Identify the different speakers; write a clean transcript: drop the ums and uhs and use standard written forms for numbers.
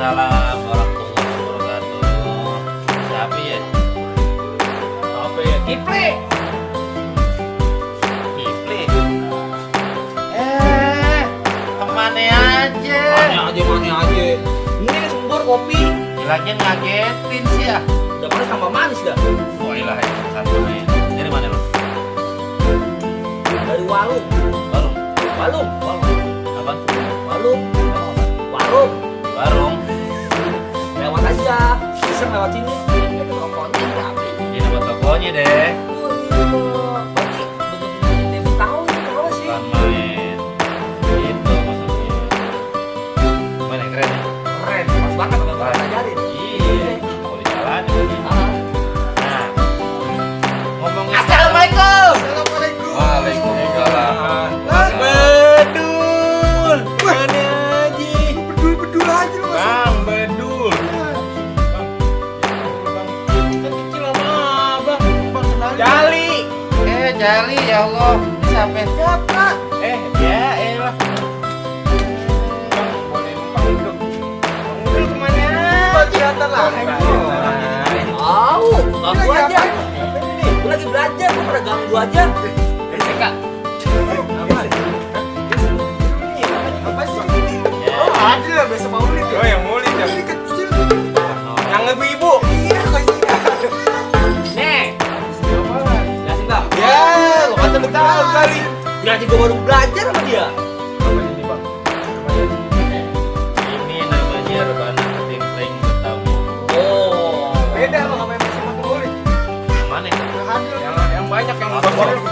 Speaker 1: Waalaikumsalam warahmatullahi wabarakatuh. Siapa ya?
Speaker 2: Apa ya? Kipli.
Speaker 1: Kipli. Kemana aja?
Speaker 2: Mana aja. Ini sumber kopi.
Speaker 1: Lagian ngagetin sih ya.
Speaker 2: Udah panas tambah manis dah.
Speaker 1: Oh ilah ya, satu main. Dari mana lo?
Speaker 2: Dari warung.
Speaker 1: Warung.
Speaker 2: Warung.
Speaker 1: Apa?
Speaker 2: Warung. Warung.
Speaker 1: Warung.
Speaker 2: Lewat aja. Bisa lewat sini. Itu tokonya tapi.
Speaker 1: Ini nama tokonya deh.
Speaker 2: Berarti bener-bener Betawi apa sih?
Speaker 1: Bukan main. Itu maksudnya. Gimana keren ya?
Speaker 2: Keren. Pas banget kalau kita ajarin.
Speaker 1: Iya. Mau dijalan begini. Nah, ngomongin
Speaker 2: Assalamualaikum.
Speaker 1: Waalaikumsalam.
Speaker 2: Bedul. Mana aja?
Speaker 3: Bedul aja lu.
Speaker 1: Bang Bedul.
Speaker 2: Kecil sama abang.
Speaker 3: Jali.
Speaker 1: Jali ya Allah. Sampai
Speaker 3: Siapa?
Speaker 1: ya elah.
Speaker 3: Bang, boleh numpang hidup.
Speaker 1: Bedul kemana?
Speaker 3: Kelihatan lah.
Speaker 2: Ganggu aja. Gue lagi belajar, gue pada ganggu aja.
Speaker 1: BCK.
Speaker 3: Apa sih? Oh, ada lah biasa maulid ya.
Speaker 4: Oh yang mulit ya?
Speaker 3: Ini kecil.
Speaker 4: Yang ibu-ibu?
Speaker 3: Iya, kasih.
Speaker 2: Nih, jelasin bang.
Speaker 4: Ya, lu kata lu tahu kali.
Speaker 2: Berarti gue baru belajar sama dia.
Speaker 4: Apa ini bang?
Speaker 1: Ini namanya Rebana Ketimpring Betawi.
Speaker 2: Oh.
Speaker 3: Beda loh sama yang masih maulid.
Speaker 1: Yang mana?
Speaker 3: Yang hadir.
Speaker 4: Yang banyak yang
Speaker 1: Apa?
Speaker 4: bang.